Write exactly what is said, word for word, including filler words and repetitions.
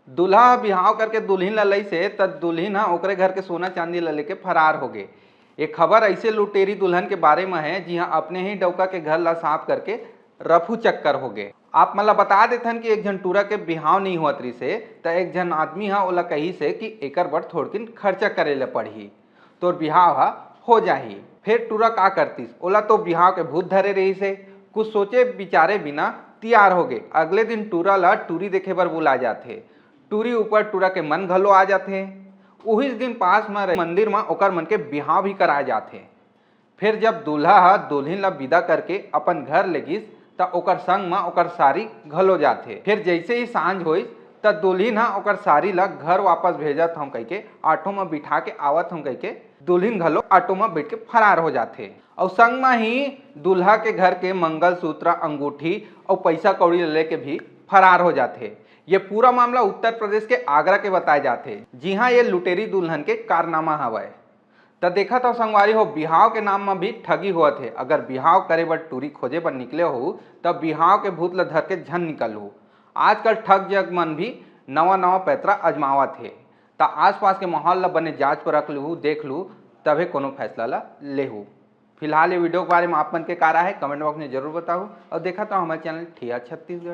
दूल्हा ह बिहाव करके दुल्हिन ला लइसे, त दुल्हिन ह ओकरे घर के सोना चांदी ला लेके फरार होगे। ये खबर अइसे लुटेरी दुल्हन के बारे म हे, जिहां अपने ही डउका के घर ला साफ करके रफू चक्कर होगे। आप मन ला बता देथन कि एक झन टूरा के बिहाव नइ होवत रिसे, त एक झन आदमी ह ओला कहिसे कि एकर बर थोड़किन खर्चा करे ला पड़ही, तोर बिहाव ह हो जाही। फेर टूरा का करतिस, ओला तो बिहाव के भूत धरे रहिसे। कुछ सोचे बिचारे बिना तियार होगे। अगले दिन टूरा ला टूरी देखे बर बुलाए जाथे। टूरी ऊपर टूरा के मन घलो आ जाथे। उहिच दिन पास म रहे मंदिर म ओकर मन के बिहाव भी कराए जाथे। फेर जब दूल्हा ह दुल्हिन ला विदा करके अपन घर लेगिस, त ओकर संग म ओकर सारी घलो जाथे। फेर जइसे ही सांझ होइस, त दुल्हिन ह ओकर सारी ला घर वापस भेजत हंव कहिके, ऑटो म बिठा के आवत हंव कहिके, दुल्हिन घलो ऑटो म बइठ के फरार हो जाथे। अउ संग म ही दूल्हा के घर के मंगलसूत्र, अंगूठी अउ पइसा कौड़ी ला लेके भी फरार हो जाथे। ये पूरा मामला उत्तर प्रदेश के आगरा के बताए जाथे, जिहां ये लुटेरी दुल्हन के कारनामा हवय। त देखत हव संगवारी हो, बिहाव के नाम म भी ठगी होवत हे। अगर बिहाव करे बर टूरी खोजे बर निकले हो, त बिहाव के भूत ल धर के झन निकलहू। आजकल ठग जग मन भी नवा नवा पैतरा आजमावत हे। त आसपास के माहौल ल बने जांच परख लूहू, देख लू, तभे कोनो फैसला ल लेहू। फिलहाल ये वीडियो के बारे म आप मन के का राय हे, कमेंट बॉक्स में जरूर बताहू। अउ देखत हव हमर चैनल ठिया छत्तीसगढ़।